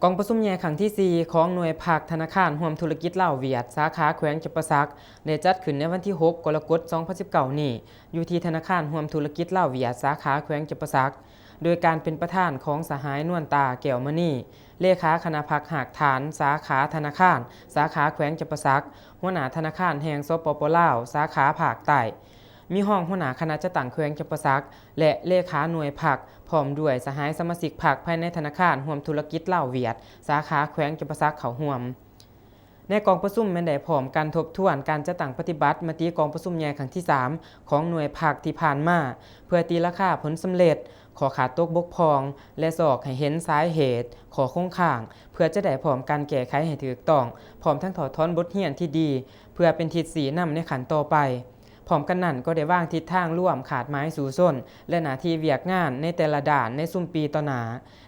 ກອງປະຊຸມໃຫຍ່ຄັ້ງທີສີ່ຂອງໜ່ວຍພັກທະນາຄານຮ່ວມທຸລະກິດລາວ-ຫວຽດ ສາຂາແຂວງຈຳປາສັກ ໄດ້ຈັດຂຶ້ນໃນວັນທີຫົກ ກໍລະກົດ ສອງພັນສິບເກົ້ານີ້ ຢູ່ທີ່ທະນາຄານຮ່ວມທຸລະກິດລາວ-ຫວຽດ ສາຂາແຂວງຈຳປາສັກ ໂດຍການເປັນປະທານຂອງສະຫາຍ ນວນຕາ ແກ້ວມະນີ ເລຂາຄະນະພັກຮາກຖານສາຂາທະນາຄານ ສາຂາແຂວງຈຳປາສັກ, ຫົວໜ້າທະນາຄານແຫ່ງ ສປປ ລາວ ສາຂາພາກໃຕ້, ມີຮອງຫົວໜ້າຄະນະຈັດຕັ້ງແຂວງຈຳປາສັກ ແລະ ເລຂາໜ່ວຍພັກ ພ້ອມດ້ວຍສະຫາຍສະມາຊິກພັກພາຍໃນທະນາຄານຮ່ວມທຸລະກິດລາວ-ຫວຽດ ສາຂາແຂວງຈຳປາສັກເຂົ້າຮ່ວມ. ໃນກອງປະຊຸມແມ່ນໄດ້ພ້ອມກັນທົບທວນການຈັດຕັ້ງປະຕິບັດມະຕິກອງປະຊຸມໃຫຍ່ຄັ້ງທີສາມຂອງໜ່ວຍພັກທີ່ຜ່ານມາ ເພື່ອຕີລາຄາຜົນສຳເລັດ, ຂໍ້ຂາດຕົກບົກຜ່ອງ ແລະ ຊອກໃຫ້ເຫັນສາເຫດ, ຂໍ້ຄົງຄ້າງ ເພື່ອຈະໄດ້ພ້ອມກັນແກ້ໄຂໃຫ້ຖືກຕ້ອງ, ພ້ອມທັງຖອດຖອນບົດຮຽນທີ່ດີ ເພື່ອເປັນທິດຊີ້ນຳໃນຂັ້ນຕໍ່ໄປ. ພ້ອມກັນນັ້ນກໍໄດ້ວາງທິດທາງລວມຄາດໝາຍສູ້ຊົນ ແລະ ໜ້າທີ່ວຽກງານໃນແຕ່ລະດ້ານໃນຊຸມປີຕໍ່ໜ້າ,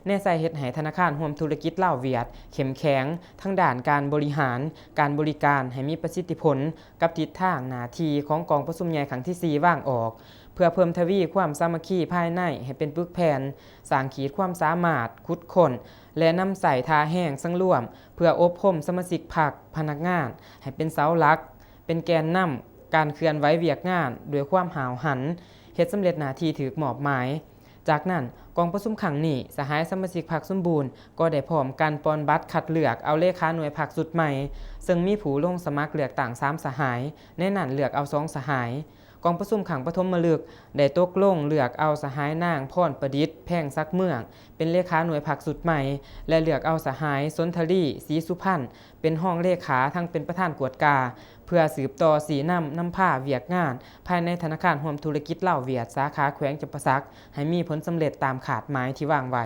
ແນໃສ່ເຮັດໃຫ້ທະນາຄານຮ່ວມທຸລະກິດລາວ-ຫວຽດເຂັ້ມແຂງທາງດ້ານການບໍລິຫານ, ການບໍລິການໃຫ້ມີປະສິດທິຜົນ ກັບທິດທາງໜ້າທີ່ຂອງກອງປະຊຸມໃຫຍ່ຄັ້ງທີສີ່ວາງອອກ, ເພື່ອເພີ່ມທະວີຄວາມສາມັກຄີພາຍໃນໃຫ້ເປັນປຶກແຜ່ນ, ສ້າງຂີດຄວາມສາມາດ, ຂຸດຄົ້ນ ແລະ ນຳໃຊ້ທ່າແຮງສັງລວມ ເພື່ອອົບຮົມສະມາຊິກພັກ, ພະນັກງານ ໃຫ້ເປັນເສົາຫຼັກ, ເປັນແກນນຳການເຄື່ອນໄຫວວຽກງານດ້ວຍຄວາມຫ້າວຫັນ, ເຮັດສຳເລັດໜ້າທີ່ຖືກມອບໝາຍ. ຈາກນັ້ນ, ກອງປະຊຸມຄັ້ງນີ້, ສະຫາຍສະມາຊິກພັກສົມບູນກໍໄດ້ພ້ອມກັນປ່ອນບັດຄັດເລືອກເອົາເລຂາໜ່ວຍພັກຊຸດໃໝ່, ເຊິ່ງມີຜູ້ລົງສະໝັກເລືອກຕັ້ງສາມສະຫາຍ, ໃນນັ້ນເລືອກເອົາສອງສະຫາຍ. ກອງປະຊຸມຄັ້ງປະຖົມມະລຶກໄດ້ຕົກລົງເລືອກເອົາສະຫາຍນາງ ພອນປະດິດ ແພງສັກເມືອງ ເປັນເລຂາໜ່ວຍພັກຊຸດໃໝ່ ແລະ ເລືອກເອົາສະຫາຍ ສົນທະລີ ສີສຸພັນ ເປັນຮອງເລຂາ ທັງເປັນປະທານກວດກາ ເພື່ອສືບຕໍ່ຊີ້ນຳນຳພາວຽກງານພາຍໃນທະນາຄານຮ່ວມທຸລະກິດລາວ-ຫວຽດ ສາຂາແຂວງຈຳປາສັກ ໃຫ້ມີຜົນສຳເລັດຕາມຄາດໝາຍທີ່ວາງໄວ້.